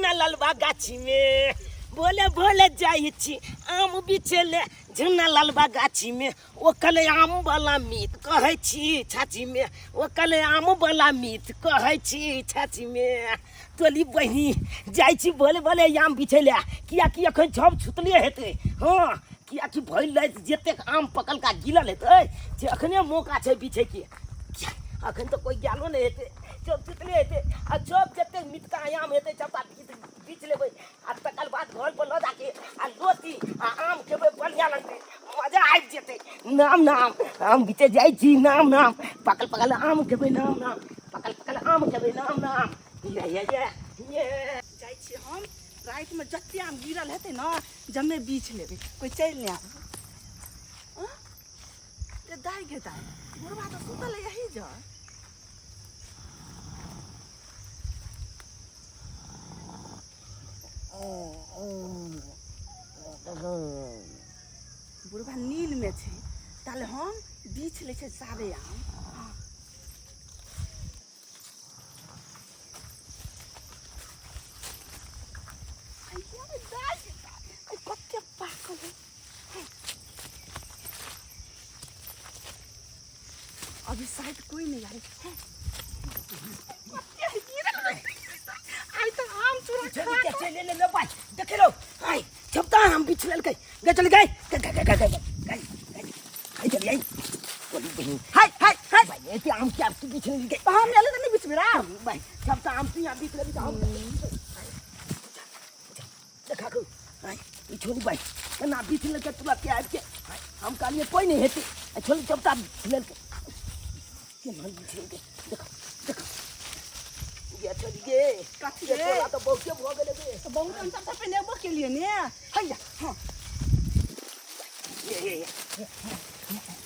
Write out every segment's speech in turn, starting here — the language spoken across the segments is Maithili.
झुना ललबा गाछी में बोले बोले जाइ छी आम बिछेले झुना ललबा गाछी में ओ कले आम वाला मीत कहै छी छाची में ओ कले आम वाला मीत कहै छी छाची में तोली बहिनी जाइ छी भोले भोले आम बिछैले कियाकि एखन सब छुतले हेतै। हँ, कियाकि भरि राति जतेक आम पकलका गिरल हेतै से अखने मौका छै बिछैके। अखन तऽ कोइ गेलो नहि हेतै, सब छुतले हेतै आ सब जतेक मितका आम हेतै सबटा बीछ लेबै आ तकर बाद घर पर लऽ जाके आ लोती आ आम खेबै, बढ़िआँ लगतै, मजा आबि जेतै। नाम नाम आम बिछै जाइ छी, नाम नाम पकल पकल आम खेबै, नाम नाम पकल पकल आम खेबै, नाम नाम ये ये ये ये। जाइ छियै हम रातिमे जते आम गिरल हेतै ने जमे बीछ लेबै, कोइ चलि नहि आबै। रे दाइ गे दाइ, बुढ़बा तऽ सुतल है यही जा। बुढ़बा नींदमे छै, ताले हम बीछ लै छियै सारे आम। कते पाकल है। अभी शायद कोई नहीं आए। आई तो आम चूरा खा के ले ले ले भाई, देखे लो आई छपता हम बिछलल के गए चल गए गए गए गए गए गए गए चल आई बोली बहिन। हाय हाय हाय भाई, ये आम क्या तू बिछल गए? तो हम ले तो नहीं बिछबे रा भाई, छपता आम तू यहाँ बिछल तो हम देखा को आई ई छोड़ी भाई ना बिछल के तुला के आब के हम कहलिए कोई नहीं हेते, छोड़ी छपता बिछल के के मन बिछल के देखो देखो ये छोड़ी गे कथी ये रे? तोरा तो बहुते भऽ गेलै गे। तो बहुत हम सब पे नेबो के लिए ने हैया। हां ये ये ये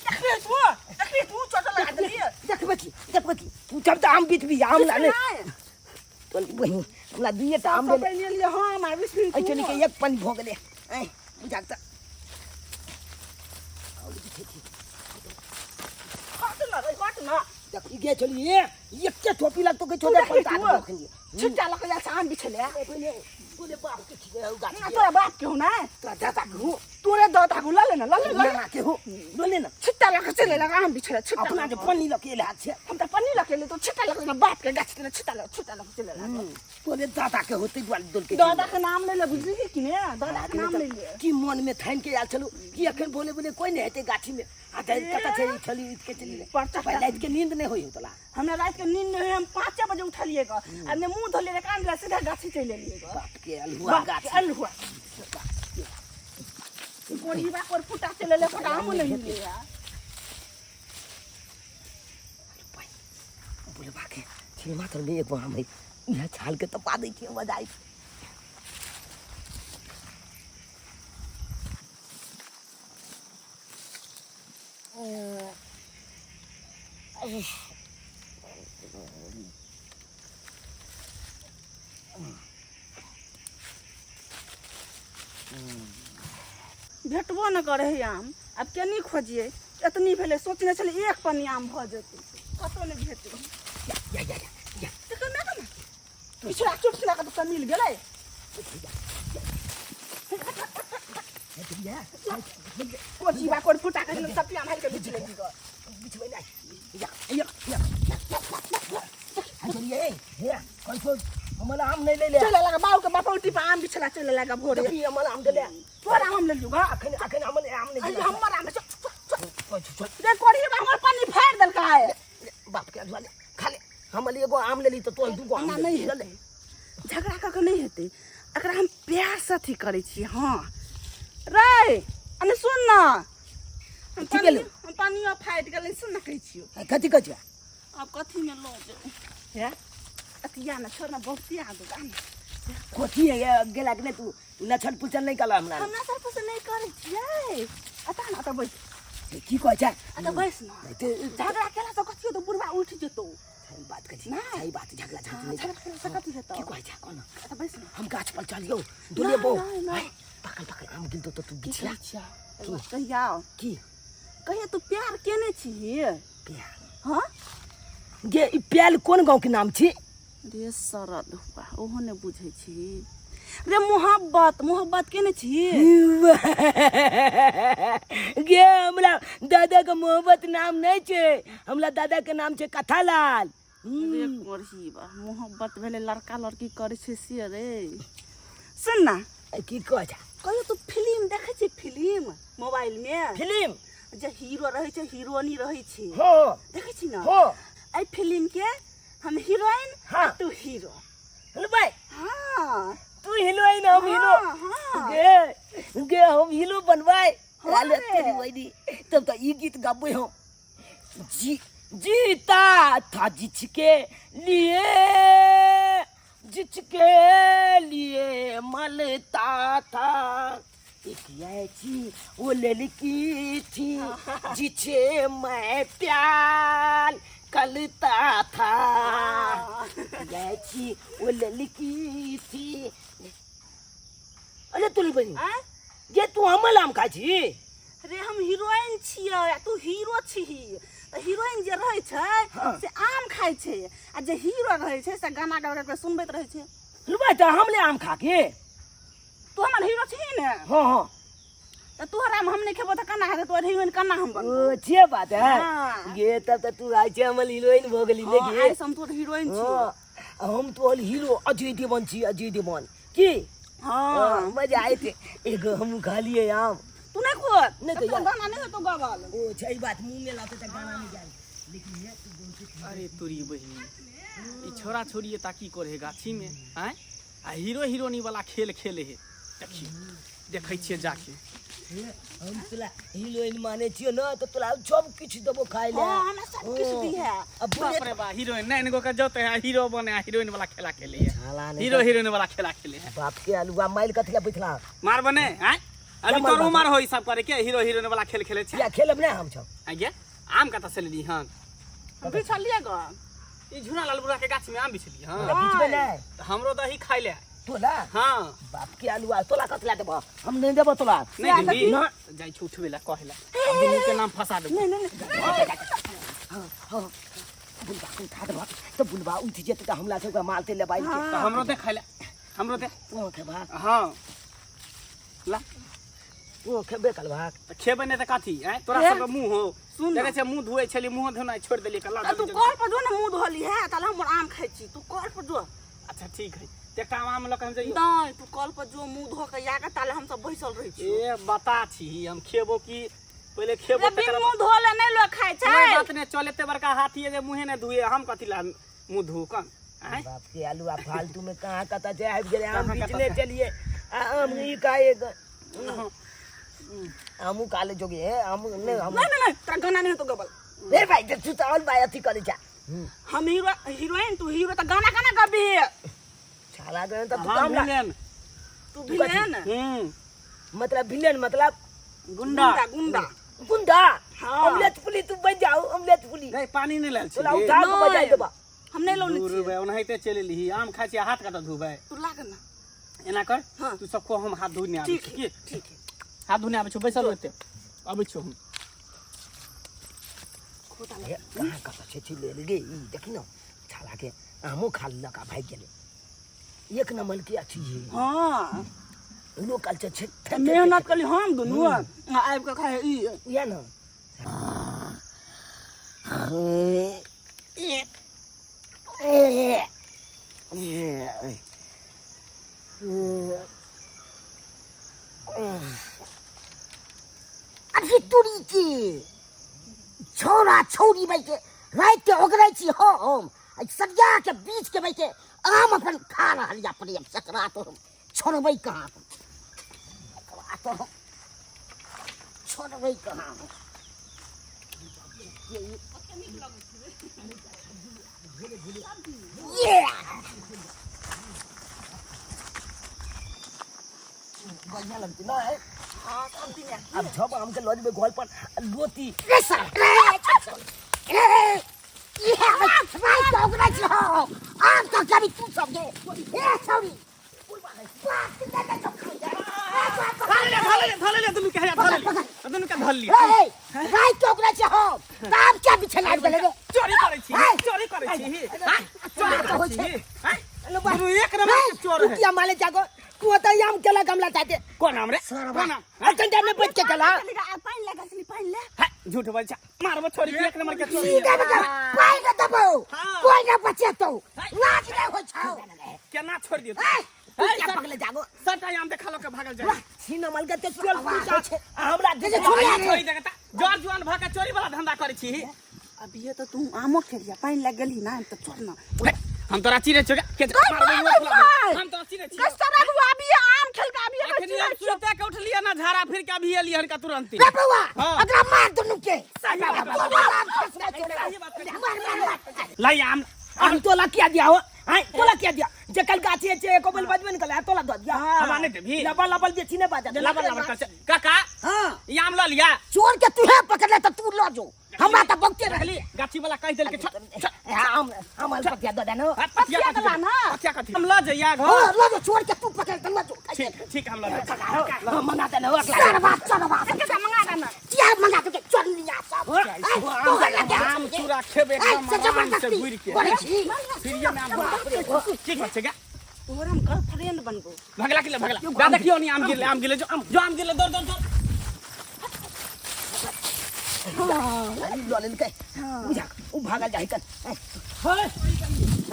देखबे तू, देखबे तू चोट लगा देलिए। देखबे की, देखबे की तू जब तऽ आम बितबी आम लाने तोली बहिन हमरा दुइये टा आम सब देले। पे लिए हम आ बिस्कुट एहि चली के एक पानी भऽ गेलै। ऐ बुझाक तऽ हट ना रे, हट ना। देख ई गे चली ये एके टोपी लगतो के तू छोड़े देखबे पैसा तू। दखलिए छिट्टा लऽ के जाइ छै आम बिछले। तोरे बाप के छियै हौ गाछ ना के। तोरा बाप के हो ना, तोरा दादा के हो, तोरे दादा के लऽ ले ना, लऽ ले, लऽ ले। नाना के हो, लऽ ले ना। छिट्टा लऽ के चलि एलक आम बिछले, छिट्टा अपना लऽ जे के। पन्नी लऽ के एल हाथ छै। हम तऽ पन्नी लऽ के एलियै, तो छिट्टा लऽ के जेना बाप के गाछ तेना छिट्टा लऽ, छिट्टा लऽ के चलि एलक। तोरे दादा के होतै दुआरे दौड़ के। दादा के नाम नहि ले, बुझलिही कि ने? दादा के नाम नहि ले। की मन में ठानि के आयल छलू कि एखन बोले बोले कोई नहीं हेतै गाछी में आ धरि कतऽ छै ई छली उठि के चलि गेलै। परचा भाई, राति के नींद नहि होइ तोला। हमरा राति के नींद नहि होइ, हम 5 बजे उठलियै ग आ ने मुँह धोलियै ने कान धोलियै, सीधा गाछी चलि एलियै ग। बाप के अल्हुआ बाप के गाछ। अल्हुआ। कोढ़ीबा कोर फुटा चलि एलै, फटा हमहूँ नहि मिललै। बुढ़बा के छिलमा तर में एगो आम है, इएह छाल के तपा दै छियै, मजा आइ। भेटबो न करे है आम, आब केनी खोजिए? एतनी भेलै, सोचने छलियै एक पन्नी आम भऽ जेतै, कतौ नहि भेटै। या या या या देखो ना, ना पिछड़ा चुप सुना के तऽ मिल गेलै। कोची बा कोर फुटा के सब पिया मारि के बिछ लेली ग। बिछबै नहि। या या या चलिए हे कैसो हमरा आम नहि ले। चले लगा बाबू के बापौटी पर आम बिछला चले लगा भोरे। देखी हमरा आम देले। तोरा आम लेलियो ग। अखन अखन हमर आम नहि अरे देले। हमर आम चल चल चल चल रे कोरी बा, हमर पानी फाड़ि देलकै। बाप के अधुआ ले खा ले। हम एगो आम लेली तऽ तोहर दूगो आम एना नहि लेली। हेतै, झगड़ा कऽ के नहि हेतै, एकरा हम प्यार से अथी करै छियै। हँ रे, अने सुन न, हम की पानि भेलौ? हम पानियो फाटि गेलै। सुन न, कहै छियौ। कथी कहै छियै? आब कथीमे लऽ जेबै हे अथिया ने, छोड़ ने, बहुते आदत आ ने। कथी है गेला कि नहि? तू लछन पुछन नहि कहलह हमरा। हमरा सब से नहि करै छियै। अता न, अतऽ बैस। की कहै छै? अतऽ बैस न। ते झगड़ा केला से कथी हेतौ? बुढ़बा उठि जेतौ। सही बात कहै छी। नहि। सही बात, झगड़ा झाँटी हाँ, नहि। झगड़ा केला से कथी हेतौ? की कहै छै कोना? अतऽ बैस न। हम गाछ पर चलियौ दुनिया बो। नहि, नहि। पकल पकल आम गिलतो तऽ तू की बिछला। कहै छियै? एगो बात कहिया? की? कहिया तू प्यार केने छीही? प्यार? हाँ गे, ई प्याल कोन गाँव के नाम छी? रे सरद हुआ ओहो नहि बुझै छी रे मोहब्बत मोहब्बत केने छी गे हमरा दादा के मोहब्बत नाम नहि छै हमरा दादा के नाम छै कथालाल रे कोरही बा मोहब्बत भेलै लड़का लड़की करै छै से रे सुन ना की कह जा कहियो तू फिल्म देखै छी फिल्म मोबाइल मे फिल्म जे हीरो रहै छै हीरोनी रहै छै हो देखै छी ना हो एहि फिल्म के हम हीरोइन हाँ। तू हीरो भाई हाँ तू हीरोइन हम हीरो हाँ, हाँ। गे गे हम हीरो बनवाए हाँ लाले रे। तेरी वैदी तब तो ई गीत गाबे हम जी जीता था जिसके लिए जिसके लिए मलता था एक ऐसी वो लड़की थी जिसे मैं प्यार करता था ऐसी वो लड़की थी अरे तुली बनी आँय? जे तू हमर आम खाइ छी रे हम हीरोइन छियै आ तू हीरो छिही तऽ हीरोइन जे रहै छै हाँ। से आम खाइ छै आ जे हीरो रहै छै से गाना गाबि गाबि कऽ सुनबैत रहै छै रुपा तऽ हम ले आम खा के तू हमर हीरो छिही ने हाँ हाँ तऽ तोहर आम हम नहि खेबो तऽ केना हेतै तोहर हीरोइन केना हम बनबो ओ छे बात है हाँ। गे तब तऽ तू आइ छै हमर हीरोइन भऽ गेली हाँ, देखी आइ से हम तोहर हीरोइन छियौ हाँ हम तोहर हीरो अजय देवगन छी अजय देवगन की हाँ हाँ, मजा आए थे एगो हम खा लिए आम तू नहि खोल नहि तऽ तोरा गाना नहि हेतौ गावल ओ छै बात मुंह में लाते तऽ गाना नहीं जाए लेकिन ये तू बहुत अरे तोरी बहिनी ई छोरा छोरी एता की करे है गाछी में आँय आ हीरो हीरोनी वाला खेल खेले है देखियो देखै छियै जाके हम तोला हीरोइन माने छियो न तऽ तोला सब किछु देबो खाइ ले हाँ हमरा सब किछु दिहे अब बाप रे बा हीरोइन नाइन गो के जोते है हीरो बने आ हीरोइन वाला खेला खेले है साला नहीं हीरो हीरोइन वाला खेला खेले है बाप के आलुआ माइल कथी ला बैठला मार बने आँय अभी मार तोर बने? उमर हो ई सब करे के हीरो हीरोइन वाला खेल खेले छै या खेलब ना हम सब आगे आम कतऽ से लेली हन हम बिछलियै ग ई झुना लाल बुढ़ा के गाछ में आम बिछली हन बीचमे नहीं तऽ हमरो दही खाइ ले तोला हाँ बाप के आलुआ तोला कथी ला देबो हम नहीं देबो तोला नहीं देबी ना। जाइ छी उठबे ला कहे ला अब दुनू के नाम फंसा देबो नहीं नहीं नहीं हाँ बुलबा के उठा देबो तो बुलबा उठ जेतै तऽ हमरा सबके मालते लेबाइ के तऽ हमरो दे खाइ ले हमरो दे तू खेबा हाँ ला तू खेबे करबा तऽ खेबै नहि तऽ कथी आँय तोरा हे, सबके मुँह हो सुन ना। देखै छै मुँह धोए छलियै मुँह धोनाइ छोड़ि देलियै कल्ला आ तू कल पर जो ने मुँह धोली है ताले हमर आम खाइ छी तू कल पर जो अच्छा ठीक है तऽ एकटा आम लऽ कऽ हम जइयो नहीं तू कल पर जो मुँह धो के आके ताले हम सब बैसल रहै छी ए बता छी हम खेबो की पहिले खेबो रे बिन तकर मुँह धोले नहीं लोग खाइ छै कोई बात नहि चल एते बड़का हाथी है जे मुँहे नहि धुए हम कथी ला मुँह धो कन आँय बाप के आलुआ फालतू में कहाँ कतऽ से आबि गेलै आम कहाँ कतऽ बिचने चलिए आ आम ई खाए हमहूँ खा ले जोगे हे हम नहीं हम नहीं नहीं नहीं तोरा गाना नहीं हेतौ गबल रे भाई जे तू तऽ भाई अथी करै जा हम हीरो हीरोइन तू हीरो तऽ गाना गाना गबी छाला गए तब तू हम हमरा विलेन तू विलेन हम्म मतलब विलेन मतलब गुंडा गुंडा गुंडा गुंडा हाँ। ऑमलेट पुली तू बन जाओ ऑमलेट पुली नहीं पानी नहीं लायल तोला छी उठा के बजाय देबा हम नहीं लौने दूर छियै बे ओनाहिते चलि एलही आम खाइ छी हाथ कतऽ धोबै तू लाग ना एना कर हाँ। तू सब को हम हाथ धोने आबै ठीक छी है की ठीक है हाथ धोने आबै छी बैसल रहते आबै छी हम खोदा हे, कहाँ कतऽ छै छै लेल गे ई देखी न छाला के आमो खा लेलक आ भागि गेलै एक नंबर के अथी है हाँ लोकल छै छै तऽ मेहनत कली हम दुनू आ आबि कऽ खाइ ई इएह न अभी तुरी के छौड़ा छौड़ी बैठे राति के ओगरै छी हम आ सरिया के बीच के बैठे आम अपन खा रहल या प्रेम सकरा तो हम छोड़बै कहाँ हम एकरा तो हम छोड़बै कहाँ हम ये बढ़िया लगतै ना है हाँ सब दिन आब जब आम के लऽ जेबै घर पर लोती रे सर रे रे इहे राति के ओगरै छी हम आम तऽ कभी तू सब गे ए छौड़ी धले ले धले ले दुनू के हैया धले ले दुनू के धल लिया ए राति के ओगरै छी हम ताम क्या बिछल आबि गेलै रे चोरी करै छी चोरी करै छी चोरी तऽ होइ छै देबही आँय? गुरु एक नंबर के चोर है किया माले जागो तू तो आम केला गमला चाहते कोन आम रे कोन आम अखन जाने बैठ के केला पानि लगा छली पानि ले है, झूठ बोल छा मारबो छोरी के एक नंबर के चोर सीधा बेटा पाइ न देबौ हाँ। कोइ न बचेतौ लाज नहि होइ छौ केना छोड़ दियो ऐ, तू क्या पकले जागो सटा आम देखा लो के भागल जाए छीना मल के ते चल तू जा हमरा जे छोड़ी छोड़ी छोड़ी देगा जर जुआन भ के चोरी वाला धंधा करै छी अभी तो तू आमो खेलिया पानि लग गेली ना तो चल ना हे, हम तोरा चिरे छौ के मारबो मुँह फुला देबौ। हम तोरा चिरे छी कस्टमर आगू अभी आम खेल के अभी अखनी हम सुते के उठलिए ना झाड़ा फिर के अभी एलिए हन का तुरंत रे बौआ हाँ। एकरा मार दुनू के सही बात तू मार, सही बात मार, मार, मार। लाई आम हम तोला किया दिया हो हाय तोला किया दिया जे कल गाछी है एको बोल बजबे न कला तोला दो दिया हमरा नहीं देबही। लबल लबल बेची ने बाजा लबर लबर कर काका हाँ ई आम ल लिया चोर के तुहे पकड़ले त तू ल जो हमरा त बहुते रहली देखली गाछी वाला कहि देलके छ छ आम आम पतिया दो देनो पतिया पतिया कथी देला ना। पतिया कथी हम ल जइया घर हां ल जो चोर के तू पकड़ त ल जो ठीक ठीक हम ल जाइ मंगा देनो अगला चरवा चरवा एकटा मंगा देना क्या मंगा दे चोर लिया सब ऐ, तू लगे आम चूरा खेबे ऐ, एकदम से आराम से जबरदस्ती घुरि के करै छी फिर ये में आम की बात छै गा तोहर हम गर्लफ्रेंड बनबो भगला के ले भगला दा देखियो नी आम गिरले आम गिरले जो आम जो आम गिरले दौड़ दौड़ दौड़ ल लेलकै बुझा उ भागल जाई कन हाय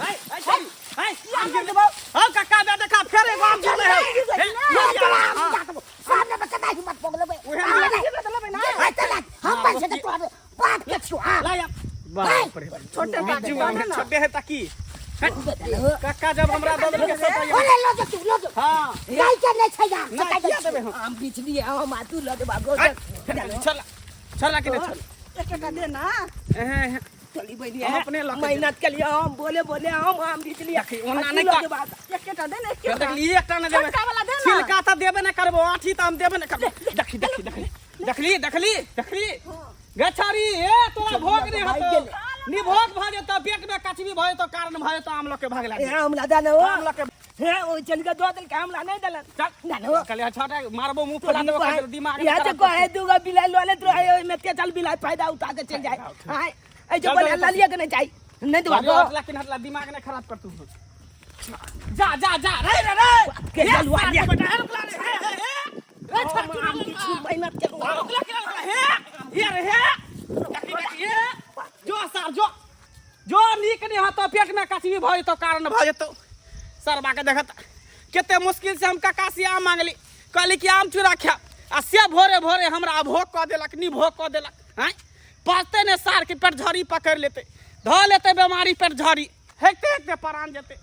हाय हाय हाय आम गिरले हां काका दे देखा फेर एगो आम गिरले है हे, ले तोरा आम जा देबो। सामने में कदा हिम्मत भऽ गेलै उहे आम ना। नहि। ऐ, चला, हम पैसे के तोहर बाप के छियौ आ ला आम बाप रे छोटे का बिज्जू आम है, छोटे है ताकि काका जब हमरा दऽ देलकै सब ओले ल जो तू ल जो हां गाय के नहि छै यार ना किया देबै हम आम बीच लिए हम आ तू ल दे बागो छोड़ छोड़ के नहीं छोड़ एकटा दे ना एहे एहे चली बैली हम अपने लऽ के मेहनत के लिए हम बोले बोले हम आम बीच लिए देखी, ओना नहि कर। एकटा दे ना फिर एकटा देखली एकटा नहि देबै छोटका वाला दे ना। छिलका तऽ देबे नहि करबो आठी तऽ हम देबे नहि करबो देखी देखी देखली देखली देखली देखली गछारी ए तोरा भोग नहि हेतौ निभोग भऽ जेतौ पेट मे कचबी भऽ जेतौ कारण भऽ जेतौ आम लऽ के भागला ए हम ला दे आम लऽ के हे ओ चल के दो देलकै हमरा नहि देलक चल ना नो कहलियै छोटा मारबो मुंह फुला देबो कहलियै दिमाग यहाँ तो कहे दूगो बिलाई लऽ लेत रहे ओहिमे के चल बिलाई फायदा उठा के चल जाए आय ऐ जो चल, बोले चल, ला लिया के नहीं चाहिए नहीं दबा दो हटला कि हटला दिमाग नहीं खराब कर तू जा जा जा रे रे रे के चलुआ लिया बेटा हे रुकला रे हे हे हे रे छोड़ हम आम की छी मेहनत के रुकला के रुकला हे हे रे हे देखी देखी हे जो सार जो जो नीक नहीं हतो पेट में कचबी भऽ जेतौ कारण भऽ जेतौ सरबा के देखत कते मुश्किल से हम काका से आम मांगली कहली कि आम चूड़ा खायब आ से भोरे भोरे हमरा अभोग कऽ देलक निभोग कऽ देलक आँय पचते ने सार के पेट झड़ी पकड़ि लेतै धऽ लेतै बेमारी पेट झड़ी हेते हेते परान जेतै।